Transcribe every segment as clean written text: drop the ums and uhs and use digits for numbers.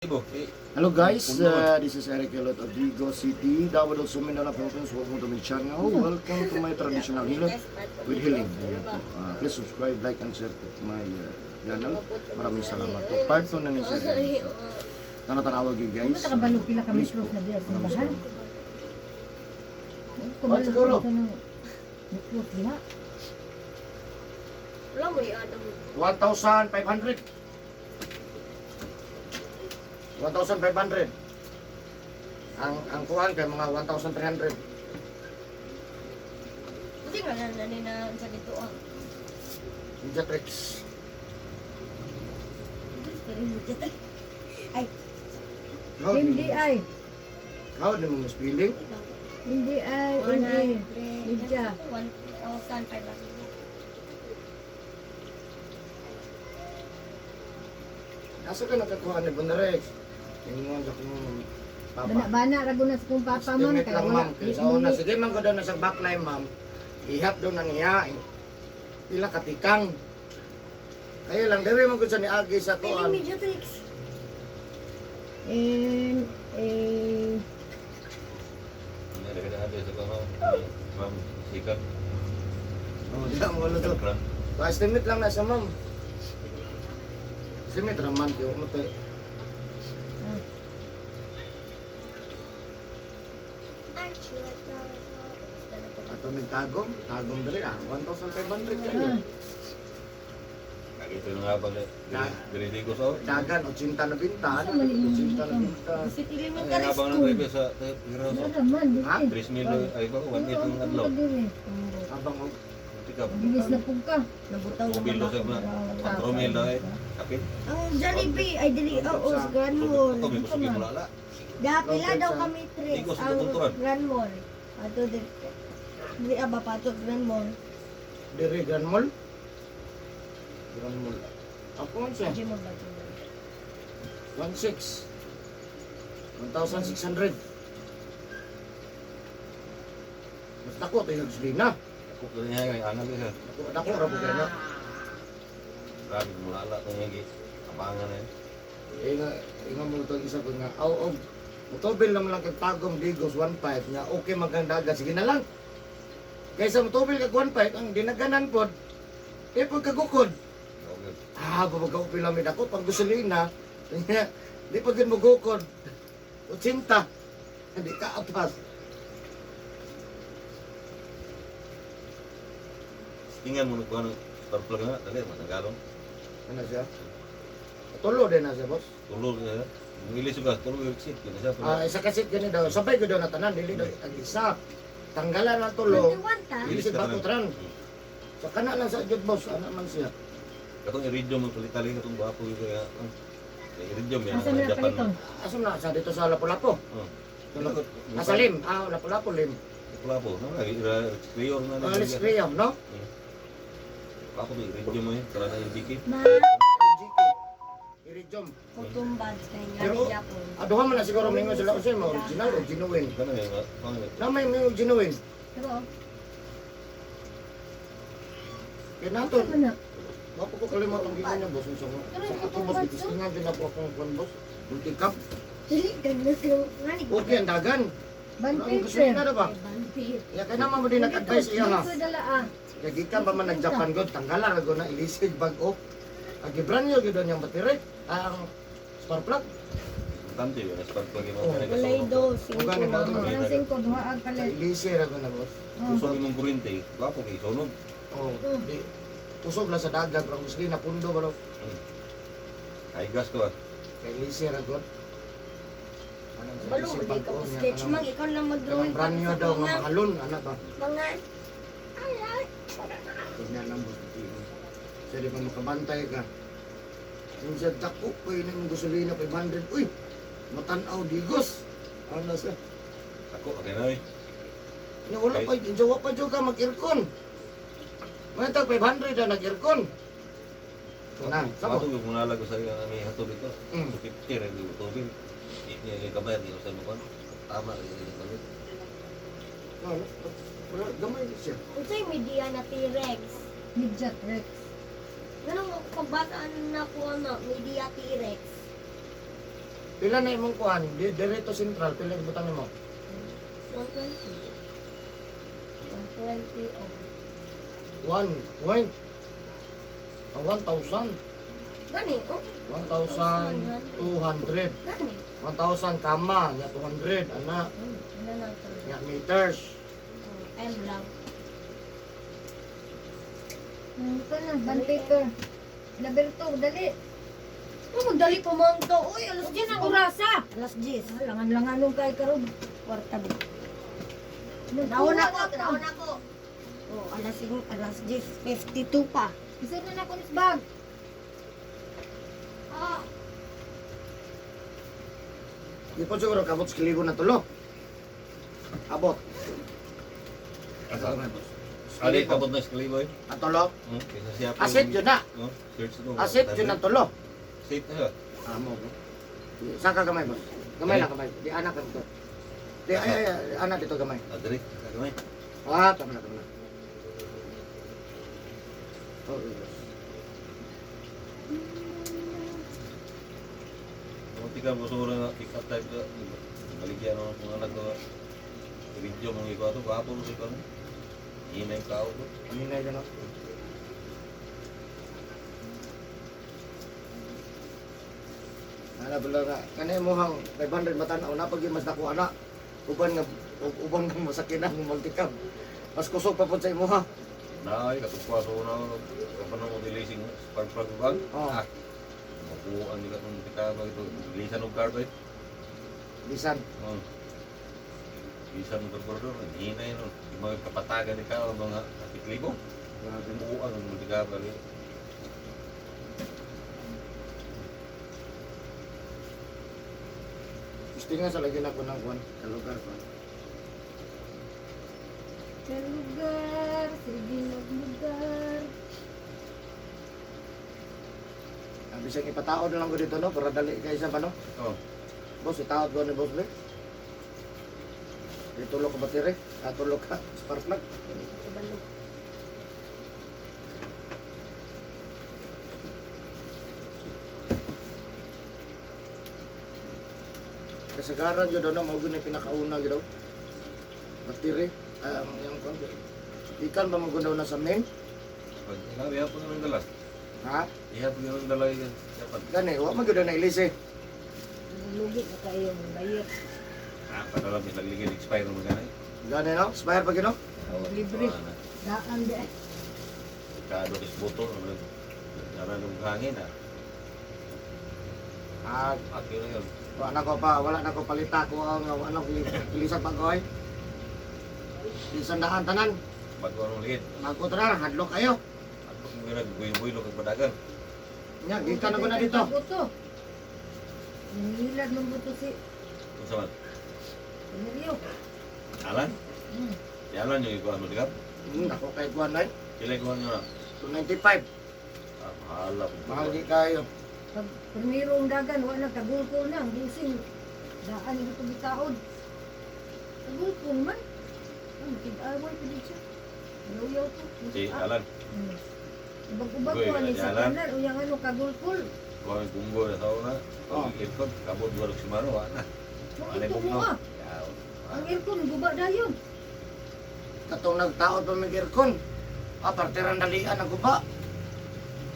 Hello guys, this is Eric Elot of Vigo City, Davao del Sur, Mindanao, Philippines. Welcome to my channel. Welcome to my traditional hilot with healing. Ayan po. Please subscribe, like, and share to my channel. Maraming salamat po. Part 2 na ni sir. Tanatanawag you guys. Ano kabalo pila ka Please metros po. na diya sa Maraming simbahan? salamat. Kabalo Oh, siguro. ka ng metros diha. Wala mo yung ano. 1,500. 1,500. Ang kuhan kay mga 1,300. Buti nga na na na sa dito ah. Mediatrix. Ay, Hindi ay. How di mo spelling? Hindi ay. Hindi. Media. 1,500. Asa ka nakakuha ni Bonrex? Tingnan sa kong papa. Bana-bana ra gud na sa kong papa man Estimate kay lang wala. ma'am. Kay sa una, sige man ko daw na sa backline ma'am. Ihap daw na niya. Pila katikang. Kaya lang, diri man ko sa niagi sa Pwede kuan. Mediatrix. N A Oh, di mo wala to. Pa estimate lang na sa ma'am. Estimate ra man kay mo te. Ato mig tagom, tagom diri ah, 1,500 kayo. Dagan 80 na binta, ano? 80 na binta. Elementary school. Wala man Ha? dili. Abang og Bilis na pug ka. Nabutaw naman ako. Ang Jollibee ay dili oo sa Grand Mall. Dapila daw kami tres ang Grand Mall. Ato dili. Dili aba pa ato Grand Mall. diri Grand Mall. Grand Mall. Ako unsa? Di mo ba dili? 1,600. 1,600. Mas dako tayo gasolina. Dako dako ra po kayo na. Inga inga mo to isa ko nga aw og motobil naman lang kag tagom Digos 15 nga okay maganda sige na lang. Kaysa motobil kag 15 ang dinaganan pod eh pud kagukod. Ah, babagaw pila mi dako pang gasolina. Di pa gid mo gukod. 80. Hindi ka apas. Tingnan mo kung ano, spark plug nga, dali, matanggalon. Ano siya? Tulo din na siya, boss. Tulog na, mangilis yung gas, tulog yung exit, yun na siya, tulog. Ah, isa kasi gani daw, sabay ko daw na tanan, dili daw ang isa. Tanggalan ang tulo. 21 ta. Dili Ilis sa ka bago tanan. tran. Sa kana lang sa jud boss, ana man siya. Katong iridium ang kalitali, katong gwapo yun kaya, iridium yan, Asa ang man na Japan. paliton? Asa na sa dito sa Lapu-Lapu. Oh. Tulo. Ah, sa Lim, ah, Lapu-Lapu Lim. Lapu-Lapu, no? Lagi, Creole na. Ah, Lis Creo, no? Ako may iridium mo eh, tara na yung dikit. Ma GK. Iridium. kutumbad kay nga Pero- Japon. Ah, duha man na siguro mingon sila unsay mo original o genuine. Kano yung, ano, Na may may genuine. Pero Kay nato, Asa man na? wa po ko kalimot ang gikan niya boss unsa mo. Sa ato boss gitistingan din ako akong kuan boss. Multicab. dili ganda sila ngani. Okay ang dagan. Ban Ang paper. gasolina na ba? Banpit. Ya kay naman mo din nag-advise iya ha. Dito dala ah. Kay gikan pa man nag-Japan god, tanggalan ra na ilisig bag-o. Ang gibran niyo gyud niyang battery, ah, ang spark plug. Tante yun, spark plug yung Oh. mga Walay do, singko Ugani ba mama. Parang singko duha ang Sa kalit. ilisig ra na boss. Oh. Usog yung kuryente, gwapo kay sunog. Oh, di usog lang sa dagat pero gusto na pundo ba no? Ay gas ko ah. Kay ilisig ra god. Anong sa Balo ilisig di ka bag-o mo niya, sketch kanang- mang ikaw lang mag-drawing kanang brand new para sa daw nga mga mahalon ana ba? mga ala. Tignan lang boss. Siya di ba makabantay ka? Yung siya dako pa yun yung gasolina 500. Uy, matanaw digos. Ano siya? Ako, okay na eh. Nya wala pa, jawa pa jud ka mag-aircon. May tag 500 na nag-aircon. Na, sabo. Mato yung munalag ko sa iyo may hatod ito. 250 rin yung tubig. Hindi niya yung kamay, hindi ko sa mga Tama rin yung kamay. Wala, wala, gamay ni siya. Unsay media na T-Rex? Midget Rex. Ganun ako pagbata na po ano, media T-Rex. Pila na imong kuan? Di diretso central pila ibutang nimo? 120. 120 oh. 1 point. Ah, 1,000. Gani oh. 1,200. Gani. 1,000 kama, nya 200 ana, Ano na to? nya meters. Oh, M lang. Ito na, bond paper. Laberto, dali. Oh, magdali pa man to. Uy, alas 10 Diyan ang orasa. Alas 10. Langan-langan nung kay karon. Kwarta ba? Nauna Nauna ko, nauna ko. Oh, alas 5, alas 10:52 pa. Isa na na ko ni bag. Ah, Di po siguro kabot sa kilibo na tulo. Abot. Asa? Ali, kabot na sa kalibo eh. Ang tulo. Kaysa siya po. Asit yun na. No? Search to. Asit yun ang tulo. Safe na siya. Amo. Saka gamay, boss. Gamay lang, gamay. Di anak ka dito. Di, ay, ay, ay, anak dito gamay. Ah, diri. Gamay. Ah, tama na, tama na. Okay, boss. Munti ka busura nga pick up type ka. Baligyan ako kung anak ko. Video mong ikaw ito. Gwapo mo sa ikaw. Hina yung tao ko. Ang hinay ka, no? Ana bala nga kani mo hang 500 matan-aw na pag mas dako ana. Uban nga uban nga masakyan ang multicab. Mas kusog pa pud sa imuha. Nay, katugpa sa una. Kapag mo dilising spark plug bag. Oh. Ah. Makuha nila itong tikabag ito. Bilisan og car ba eh. Bisan. Oh. Bilisan og carburetor. Ang hina yun. Oh. Yung mga kapatagan ni kao mga tiklibo. Grabe no. Buuan ang multikabag eh. Gusto nga sa lagi na ko ng kuan sa lugar ko. Sa lugar, sige lugar. Ah, bisag ipataod na lang ko dito no para dali kay sa no. Oh. Boss, itaod ko ni boss be. Di tulo ka battery, ah, tulo ka spark plug. Kabalo. Kasagaran jud no mao gyud ni pinakauna gyud daw. Battery, ah, ang iyang kuan. Ikan ba mo daw na sa main? Pag inabi, hapon naman dala. Ha? Ihapon naman dala yun. Dapat. Gani, wa man gyud na ilisi. Lugi na kayo, bayot. Ah, padala may nagligid expire mo ganay. Gani no, expire pa gyud no. Oh, Libre. Daan di. Kado is buto naran og hangin ah. Ah, Akyo na yun. wala na ko pa, wala na ko palita ko ang ano ilisan pa ko ay. Isan daan tanan, Bago anong liit. magko tanan, hadlok kayo. At kung nga nagbuyo-buyo kag padagan. Nya, gikan na ko na dito. Buto. Nilad mong buto si Unsa man? Emilio. Alan? Hmm. Si Alan yung ikuan mo di ka? Ako kay kuan ay Pila ikuan nyo na? 295. Ah, mahal ah. Mahal di kayo. Pag primero ang dagan, wala kagulko na. Ang gising, daan ito bitaod. Kagulko man. Ang tig-away pa din siya. Yaw-yaw ko. Si Alan. Ubag-ubag Uy, ko ani sa Alan. kanan. Uyang ano, kagulkol. Kuan gunggo na sa una. Oh. Pag aircon, kabot warog si Maro, wa na. Mao Wala ito bugnaw. mo ah. Yaw. Ang aircon, guba dayon. Katong nagtaod pa mig aircon. Ah, partiran dalian ang guba.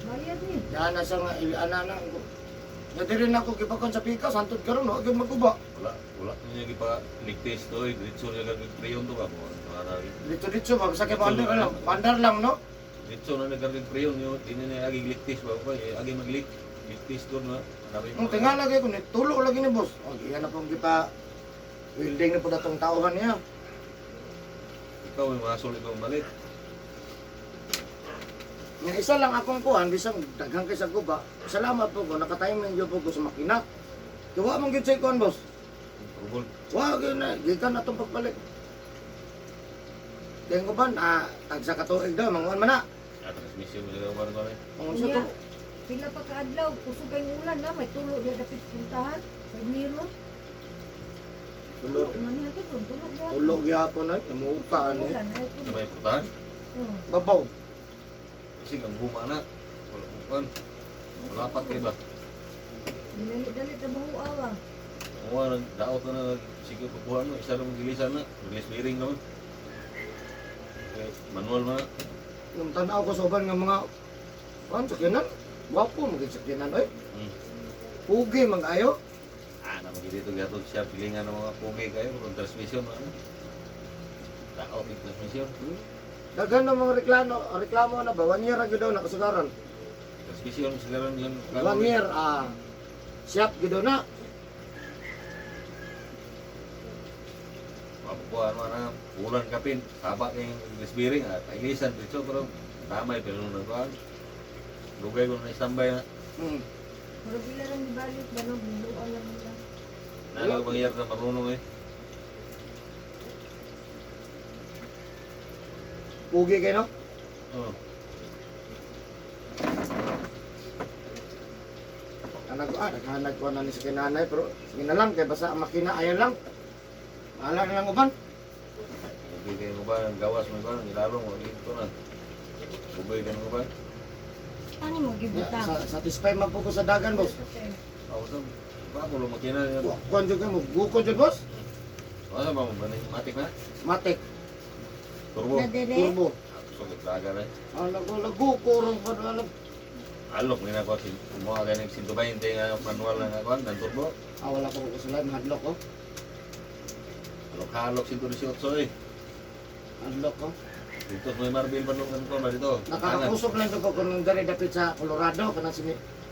Bayad ni. Yan na siya nga ana na. Nga diri na ako gipakon sa pikas hantod karon wa gyud maguba. Wala, wala niya gipa ligtas to, eh. Diretso niya gagawin preyon to ba? Wala na. Dito dito ba sa kay bandar lang, bandar lang no. Diretso na nagagawin preyon yun. Di na niya agi ligtas ba? Eh, agi maglik. Ligtas doon na. Hanapin Ang tingala kay kun tulo lagi ni boss. Oh, iyan na pong gipa welding na po datong tauhan niya. Ikaw, may masol ikaw malit. Nga isa lang akong kuan bisang daghan kay sa guba. Salamat po ko naka-timing gyud po ko sa makina. Duwa man gyud sa kuan boss. Rubol. Wa gyud na gikan na tong pagbalik. Kaya ko ba, na tagsa ka tuig daw, manguan man na. Ah, transmission mo sila kuwan kuwan eh. Ang unsa to? Unya, pila pa kaadlaw, kusog kayong ulan na, may tulo diya dapit puntahan. Primero. Tulo. Tulo man niya to, tulo gyapon. Tulo gyapon ay, namuka ani. Ulan ay Sa tulo. may putahan. Oh. Babaw. Kasi ang huma na. Wala kuwan. Wala pa kayo ba? Dali-dali trabaho awa. Mga nagdaot na na sige pagkuha no, isa lang gilisan na, gilis bearing naman. Okay, manual na. Yung tanaw ko sa uban nga mga kuan sakyanan, gwapo man gyud sakyanan oy. Pugi man kayo. Ah, naman dito gato siya pilingan ng mga pugi kayo kung transmission ano. Daot yung transmission. Daghan ng mga reklamo, reklamo na ba 1 year ra gyud daw nakasugaran. Transmission sila rin yung 1 year siyap gyud daw na. Mapukuha mo na ulan kapin, taba kay gilis bearing at ilisan dito pero tamay pero nung nagkuhan. Lugay ko na istambay na. Murag ila lang gibalik ba no, binuan lang nila. Nalaw mangyari na marunong eh. Pugi kayo no. Oh. Anag naghanag ko na ni sa kinanay pero sige na lang kay basta ang makina ayaw lang. Bahala na lang uban. Lugay kayo mo ba ang gawas mo ba ang ilalong o dito na. Lugay kayo mo ba? Ano mo Yeah, gibutang? satisfy man po ko sa dagan boss. Ako sa ba ko lumakina yan. Kuan jud mo guko jud boss. Wala ba mo ba matik na? Matik Turbo. Na dire? turbo. Sugod laga na. Alam ko laguko ron pa alam. Alok ni na ko si mo ka ning 120 nga manual na nga kuan ng turbo. Wala ko ko sila mahadlok ko. Alok halok 118 eh. Hadlok ko. Dito sa may Marbil pa nung kan ba dito. Nakakakusog lang ko kung diri dapit sa Colorado kanang si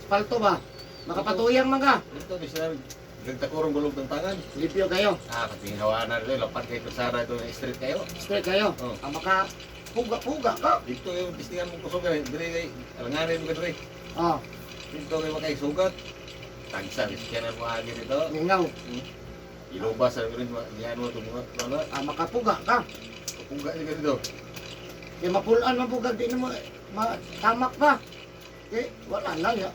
Spalto ba. Makapatuyang man ka. Dito bisa gagtakurong gulog ng tangan. Lipyo kayo. Ah, pati hawanan dito lapat kay Kasara ito street kayo. Straight kayo. Oh. Ang maka puga-puga ka. Dito yung tistingan mong kusog eh. Dire kay alanganin mo ka dire. Ah, Dito kay makay sugat. Tagsa iskenan mo agi dito. mingaw. Ilobas sa rin diyan mo itong mga wala. Ah, makapuga ka. Puga ka dito. Kay mapulaan man pugag di nimo tamak pa. Kay wala lang ya.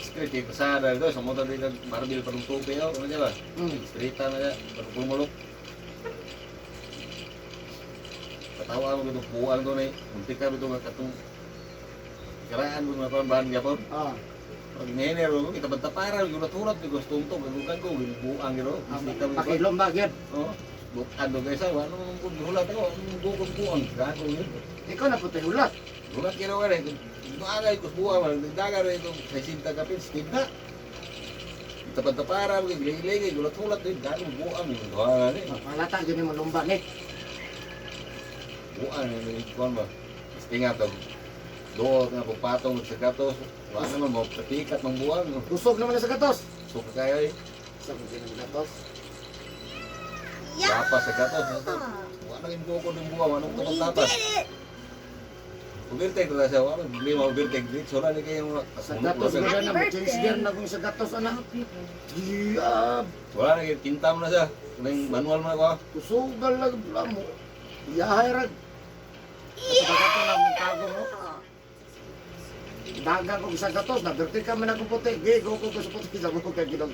Street kay Kasara dito sa motor dito Marbil pa nung tubi oh. Ano ba? Street na ya, pumulok. Katawa mo gito buwan to na eh. Muntik ka bito nga katong karaan mo mga bahan gyapon. Ah, Pag ngenero ko kita bantapara gulat-hulat di gusto to gagugan ko buang giro. Mustika mo. pakilom ba gyud. Oh, bukan do guys, ano mo kung hulat ako, anong bukong buang gago yun. Ikaw na puti hulat. Hulat kiro ka rin. Ito agay kus buang man daga rin ito 60 kapin speed na. Kita bantapara giligi gulat-hulat din gago buang yun. Wala ni. Malata gyud ni malumba ni. Buang yun kuan ba. Istinga to. Duo nga pagpatong sa gatos. Wala naman mo patikat ng buang. Kusog naman na sa gatos. Suka kayo eh. Sa kung sa gatos. Yeah! Tapas sa gatos. Wala yung buko ng buang. Anong We tapas? did it! Overtake na siya. Wala problema overtake. Dito wala ni kayo mga Sa gatos Wala ko Happy na mo change birthday. gear na kung sa gatos ana. Diab, Wala na kayo. Kinta mo na siya. Kanang manual mo na ko. kusugal lang mo. Yahay rag. Sa gatos na mong tago mo. Dagang ko sa gatos, na berti ka man ako puti. Gigo ko sa puti sa mo kay ginog.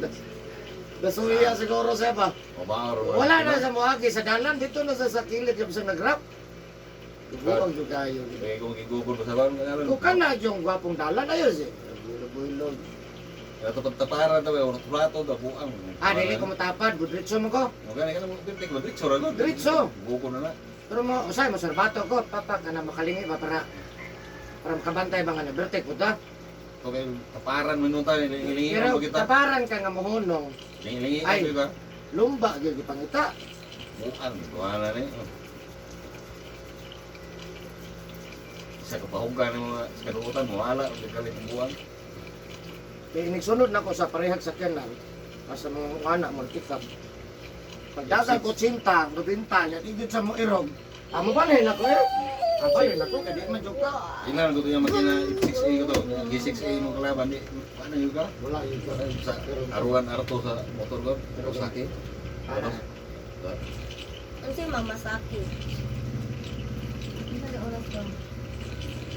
Nasuya siguro siya ba? Mabaor. Wala na sa moagi sa dalan dito na sa kilid yung sa nagrap. Buang jud kayo. Kaya kung gigugol ko sa bang. Kung ka na yung gwapong dalan ayos eh. Bulo-bulo. Kaya ito pagtapara daw. Urato daw. Buang. Ah, dili ko matapad, budritso mo ko. Magkano ka na mo overtake. Diretso ra ko. Diretso. Buko na na. Pero mo, usay mo sorbato ko, papa ka na makalingi ba para para makabantay ba nga na bertek ko da. Ito kayo taparan mo nung tayo. Hilingi Pero mo kita. taparan ka nga mohunong, Hilingi Ay. ka ba? lumba gyud gipangita. Buang. Wala na eh. Sa kapahugan ng mga sa kaduutan, mawala. Ang galit ng buang. Kay inigsunod na ko sa parehag sakyanan, sa mga anak mo pick up. Pagdagan ko 80, 90, yan igid sa mo irog. Amo ba na ko eh? Ako yun ako, kaya di man jud ka. Ilan ko to yung makina 6A ko to. G6A mo kalaban di. Paano yun ka? Wala yun ko. Sa aruan arto sa motor ko, Kawasaki. Ah, Ano si Mama Saki? Ano na oras ba?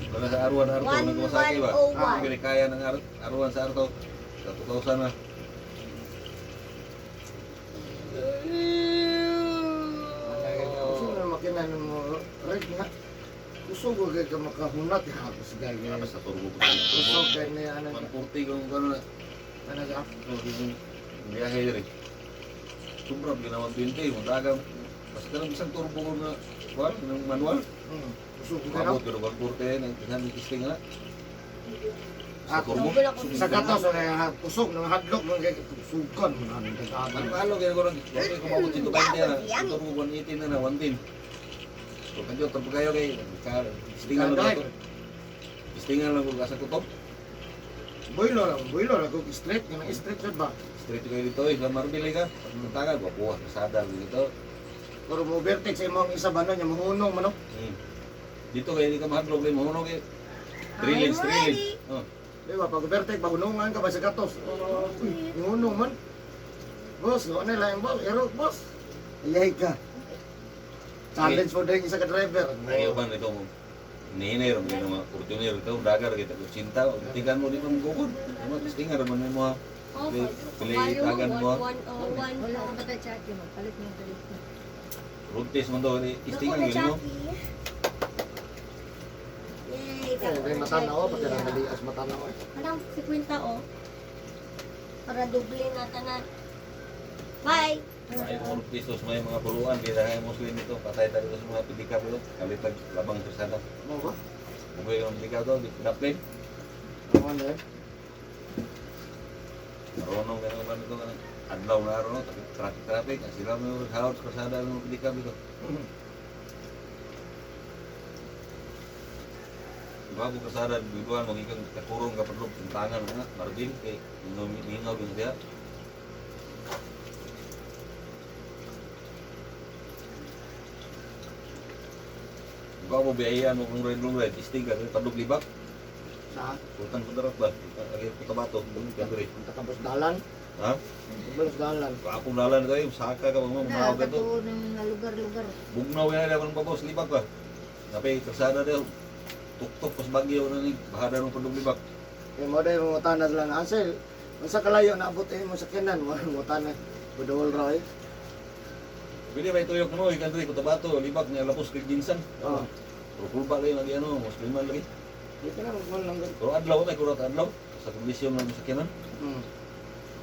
Wala sa aruan arto ng Kawasaki ba? 1101. Hindi kaya ng aruan sa arto. Sa 2000 na. Gusto na makina mo, right nga. Gusto ko kay ka makahunat, hapos gali. Tapos sa turbo ko. Gusto kay ni ano 140 kung gano'n na. ano siya? Biyahe diri. Sobra ginawa 20, mo dagang basta lang isang turbo ko na kuan ng manual. Usog ko na. Abot pero wag kurte nang kisan ni kisting na. Sa Ako. turbo. Sa gatos kaya usog nang hadlok nang kay sugan man ang dagan. Ano alo kaya ko lang kaya ko mabot 120 na. Turbo 118 na na 110. So kadyo turbo kayo kay ka kistingan lang ko. Kistingan lang ko sa kutob. Boilo lang, boilo lang kung straight nga nang straight jud ba. Straight kayo dito eh, sa Marbel ka. Pagtagal, wabuha kasada dito. Pero mo overtake sa imong isa ba no nya mahunong man no. Dito kay di ka mahadlok kay mahunong kay. Three I'm lanes, three lanes. ready. Oh. Di ba pag overtake ba hunungan ka ba sa gatos? Uy, hunong man. Boss, wa na lang boss, ero boss. Ayay ka. Challenge mo din isa ka driver. Ayaw ba nito mo? Ninay ro gino mga Fortuner ikaw dagar kita ko cinta tigan mo di pa mugukod. Mo testingan ra man mo. Oh, Play tagan mo. 101. Wala ka ba tayo chat yun? Palit mo yung palit mo. Road test man to Dako testingan na gino mo. Chucky. Yay, Eh, dako may na mata na oh, Chucky. pagka nangalias mata na oh. Parang 50 oh. Para doble na tanan. Bye! Ay mo road test sa may mga puluan kay dahil Muslim ito patay tayo sa mga pedicab ito. Kalitag labang persada. Mo ba? Bugoy ang pedicab to, di plane. Ano na eh? Marunong ka naman ito. Adlaw na araw, no? Traffic, traffic. Ang sila mo yung harot sa kasada ng pedicab ito. Bago kasada, bibuan, magiging kakurong ka padlog, tintangan na, marbil, kay ningaw din siya. Bago biyayaan mo kung ride long ride, istig ka, padlog libak, Sa sultan Kudarat ba? Agi Cotabato, balik ka diri. punta ka boss dalan. Ha? Boss dalan. Ako dalan kayo, saka ka mga Na, mga ka to. katuo ng mga lugar-lugar. Bugnaw yan ako ng babos, libak ba? Napay kalsada daw. Tuktok pas bagyo na ni bahada ng padlog libak. Kay mo dai mo tanas lang ansel. Unsa kalayo naabot eh mo sakyanan mo mo tanas. Budol ra eh. Pwede ba ituyok mo, ikan diri Cotabato, libak niya lapos kay Ginsan. Oh. Pero kulba lang lagi ano, musliman lagi. Di ka na magkuhan lang gud. Pero adlaw kay kurot adlaw sa kondisyon ng sakyanan.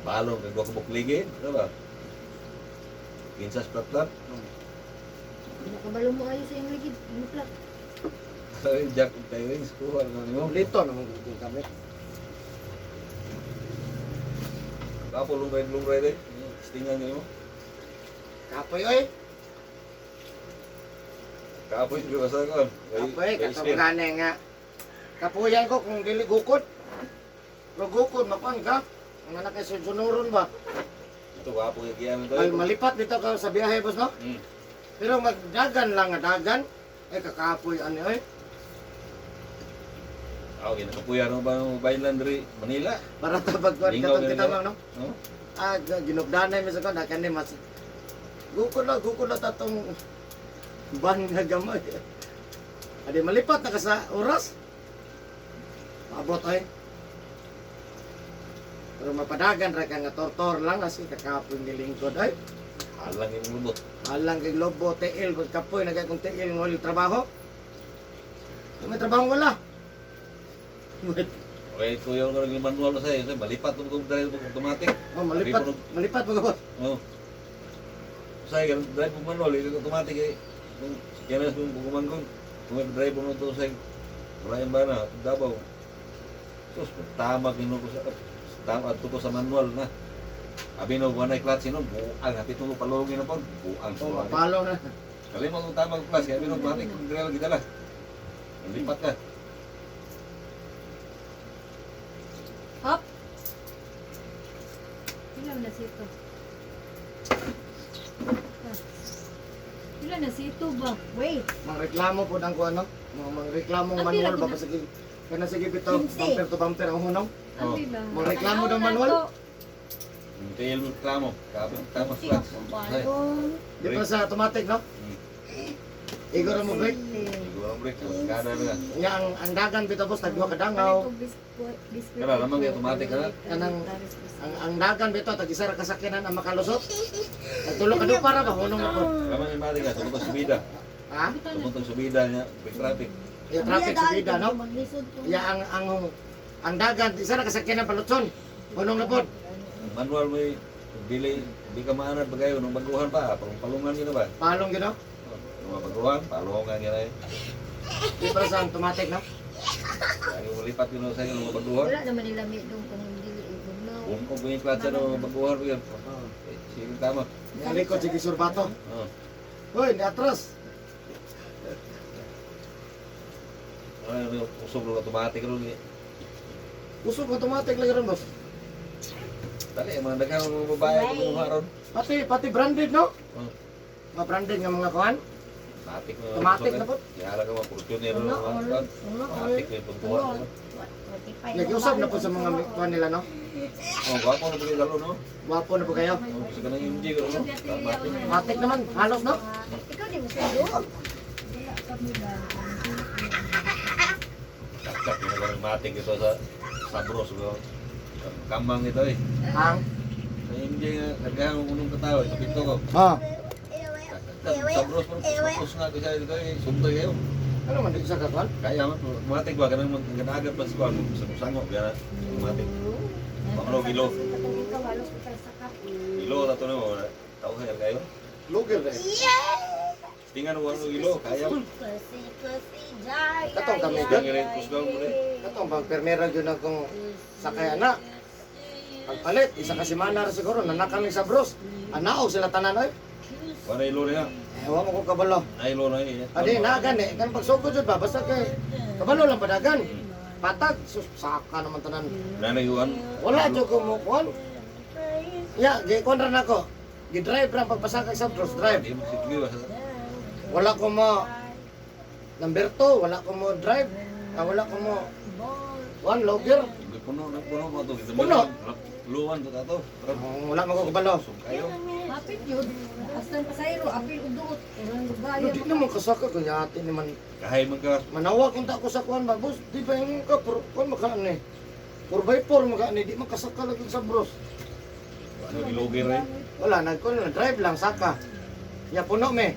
Balong kay duha ka buklige, di ba? Ginsas plat-plat. Nakabalo mo kayo sa iyong ligid. Ano plak? Sabi Jack ug tayo rings kuha na nimo. Lito na mong kami. Kapo long ride eh. Stingan nimo. Kapoy oy. Kapoy di ba sa kon? Kapoy katong nga. Kapuyan ko kung dili gukod. Pero gukod makuan ka. Ang anak kay sunuron ba? Ito wapo kay kiyan to. Ay, malipat dito ka sa biyahe boss no? Pero magdagan lang nga dagan. Ay kakapoy ani oy. Ah, okay, nakapuya no ba ng baylan diri Manila? Para tabag kuan Lingaw katong ganito. kita no? No? Ah, ginugdanay mi sa kuan kani mas gukod lang tatong ban nga gamay. Adi malipat na ka sa oras. Maabot ay. Pero mapadagan ra ka nga tortor lang kasi kakapoy ni lingkod ay. Alang yung lubot. Alang kay lobo tiil pag kapoy na kay kung tiil ng walang trabaho. May trabaho wala. Okay, kuya ko rin manual na sa'yo. Sa'yo, Malipat mo kung drive mo automatic. Oh, malipat, malipat mo boss. Oo. Sa'yo, ganun, drive mo manual, yung automatic eh. Kung kaya na kung kumangkong, kung may drive mo ito sa'yo, wala yung bana, at Davao. Sus, tama gino ko sa, tama ato ko sa manual na. Abi no, wala clutch no, buang, hapit mo palungin na po, buang. Oh, mapalo na. Kalimot kung tama ko clutch, kaya abi no, matik kung drive gidala. Lipat ka. Hop! Ilan na sito? Ah. Ilan na sito ba? Wait. Mangreklamo po ang kuan no. Mga mangreklamong Ang manual pila ba pa sige. Kana sige bitaw 15. bumper to bumper ang hunong. Ang Oh. pila. Mangreklamo daw Tanaw na manual? to. Tail mo reklamo, kapit tama clutch. Ay, Di pa sa automatic no. Igor mo brake. Siguro ang brake, kada na. Nya ang dagan bitaw boss tagduha ka dangaw. Palit og biskwit. Kana, lamang kay automatic, ha? Ang dagan bitaw tag isa ra ka sakyanan ang makalusot. Nagtulo ka do para ba hunong na po. Lamang yung matik ka, tungkol sa subida. Ha? Tungkol sa subida niya, brake traffic. Yung traffic sa bida no. Maglisod ko. Ya ang dagan isa ra ka sakyanan palutson. Hunong na po. Ang manual mo yung Dili, di ka maanad ba kayo nung baguhan pa, parang palungan yun na ba? Palong gino. Nung mga baguhan, palungan yun ay. Di para sa automatic no. Ayaw malipat yun sa inyo nung mga baguhan. Wala naman nila may dong kung dili igugnaw. Kung kung yung klase ng mga baguhan, yun. Oh. Eh, sige, tama. Nialikod si Gisurbato. Oh. Hoy, ni atras. Ano yung usog ng automatic ron eh. Usog automatic lagi ron, boss. Dali, mga daghang mga babae kumuha ron. Pati pati branded no. Oh. Mga branded nga mga kuan. Automatic na. Automatic na po. Yara ka mga Fortuner Una mga all. kuwan. Una all. Automatic na yung pagkuha. Una all. Nag-usap na po sa mga kuan nila no. Oh, gwapo na po yung lalo, no? Wapo na po kayo. Oh, sa kanang MG, no? Automatic. Matic naman, halos no. Ikaw di mo sundo. Wala kami ba? Cakap yung kanang matic ito sa Sabros, no? Kamang ito eh. Ang Sa MG nga, daghang unong katao, ito pito ko. ah, Sabros man, tapos nga ko siya ito eh, sumtoy kayo. ano man di sa kakuan? Kaya man, automatic ba, kanang magagad pa sa kuwan, sa kusango, kaya automatic. Panglo, gilo. Ikaw halos mo sa kap. Gilo, tato na mo, tao kaya kayo. Luger eh. Tingnan mo, ano gilo, kaya mo. Kasi kasi jay. Katong kami, Tingnan rin, kusgaw mo rin. Katong bang permera gyud akong sakay ana. Pagpalit, isa ka semana ra siguro nanak kami sa bros. Anaog sila tanan oy. Wala ilo niya. Ewan mo kung kabalo. Nailo na eh. Adi na gani kan pagsugod jud ba basta kay kabalo lang padagan. Patag sus saka naman tanan. Nanayuan. Wala jud ko mo kuan. Ya, gi kuan ra nako. Gi-drive ra pagpasakay sa bros drive. Di mo sige ba? Wala ko mo number 2, wala ko mo drive. Ah, wala ko mo one logger. Puno na puno ba to? Puno. Luwan to tato. Oh, wala mo ko kabalo. Kayo. Hapit yun. Aslan pasayro, apil uduot. Urang Pero lugaya. di naman kasaka kanya ate naman. Kahay man ka. Manawag unta ko sa kuan ba boss, di ba yung ka por kuan makaan eh. 4x4 makaan eh, di makasaka lagi sa bros. Ano gilogir eh. Wala nagkuan na drive lang saka. Ya puno me.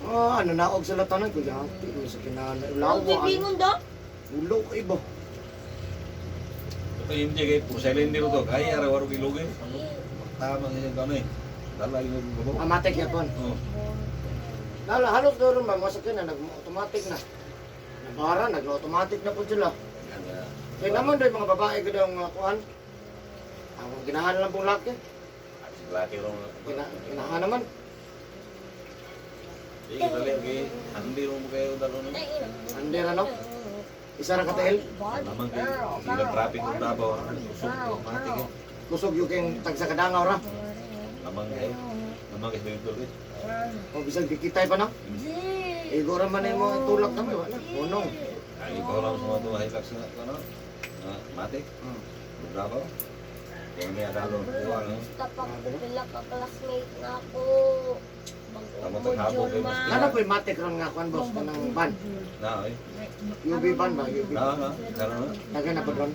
Ah, ano naog sila tanan ko yati mo sa kinana Ang lawa. bingon do? Ulo ko iba. Ito yung MJ kay porcelain dito to. Kaya ara waro gilogir. Tama kasi kano eh. Dala yung babo. Amatek yapon. Oh. Lala halos doon ba mo sa kinana nag automatic na. Nabara nag-automatic na po sila. Kaya naman doon mga babae ko daw nga kuan. Ang ginahan lang pong laki. Laki ro. Ginahan naman. Sige dali kay handi ro mo kayo dalo no. Hindi ra no. Isa ra ka tiil. Naman kay sila traffic ng Davao. Usog automatic eh. Kusog yung kayong tag sa kadangaw ra. Lamang kayo. Lamang kay dito eh. O bisag dikitay pa no. Igo ra man nimo itulak kami wala. Punong. Ay, ikaw lang sa mga tuwa, Hilux na, ano? Ah, matik. Bravo. Kaya may adalo, kuha, no? Tapak pila ka classmate na ako. Tama, taghabo kayo, mas Kana ko'y matik ron nga kuan boss kanang ban. Na, eh. UB ban ba UB. Na, na. Karon na. Daghan na po ron.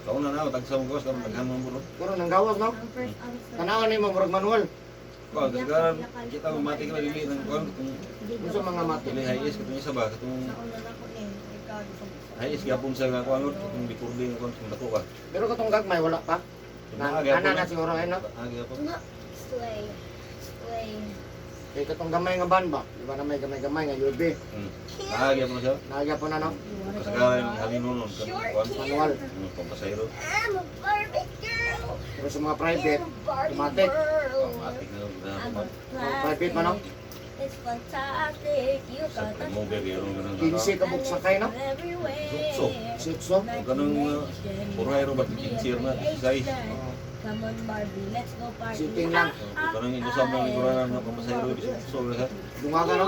Kaon na na, tagsa mo kos, karon daghan mo bro. Pero nang gawas no. Ang first answer. Tanawan nimo murag manual. Kuha, kasi karon kita mo matik na dili ng kuha, katong Unsa mga matik? dili high is katong isa ba, katong Sa una na ko eh. Ikaw, high is gyapon sa nga kuha, katong recording nga kuha, katong dako ka. Pero katong gagmay wala pa. Na Naa gyapon ana na siguro ay no. Naa gyapon. Na, slay. Slay. Kay katong gamay nga ban ba? Di ba na may gamay-gamay nga UB. Naa gyapon siya. Nagya po na no. Kasagaran yung halino nun, katong kuha, Manual. pampasayro. I'm a Barbie girl. Pero sa mga private, In a Barbie automatic. world. Matik na, I'm a Mga private man no. It's fantastic. You Sa got the remover, yun, ganun. 15 ka buok sakay no. everywhere. Sukso. Sutso. Ganun, puro ba, kinsir na, size. Come on, Barbie, let's go party. Sitting lang. Kanang inusam ng likuran ng pamasahero, sukso na siya. Dunga ka no.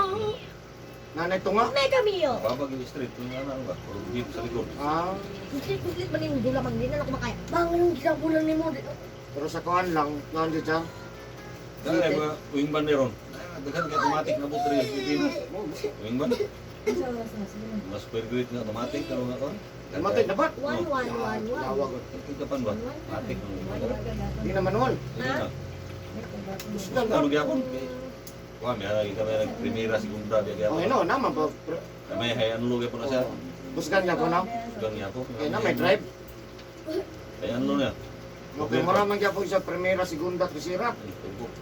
Nanay tunga. Mega meal. Babag yung street, kung ano ba, puro jeep sa likod. Ah, Kuslit, kuslit man yung dula man, hindi na ako makaya. Bang, anong ginabulan ni mo? pero sa kuan lang, kuan jud siya. Dahil ba, uwing ban meron. Daghan kay automatic na buto rin sa Pilipinas. Uwing ban, mas square grid na automatic, pero nga kon. Automatic na ba? One, one, one, one. Lawag. Kita pan ba? Matic. Di na manual. Hindi na. Gusto Ano gyapon? Wah, may lagi kami nag-primera, segunda, biya Oh, gyapon. ino naman ba? May hayan lo gyapon na siya. Busgan na po no. Busgan gyapon. Kaya na may drive. Hayan lo niya. Okay, mura man gyapon siya primera, segunda, tercera.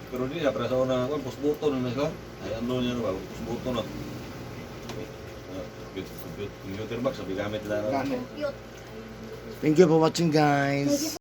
Pero di na, para sa una, kung push button na siya. Ay, ano niya na ba? Push button na. Computer box, sabi gamit lang. Gani. Compute. Thank you for watching, guys. Thank you.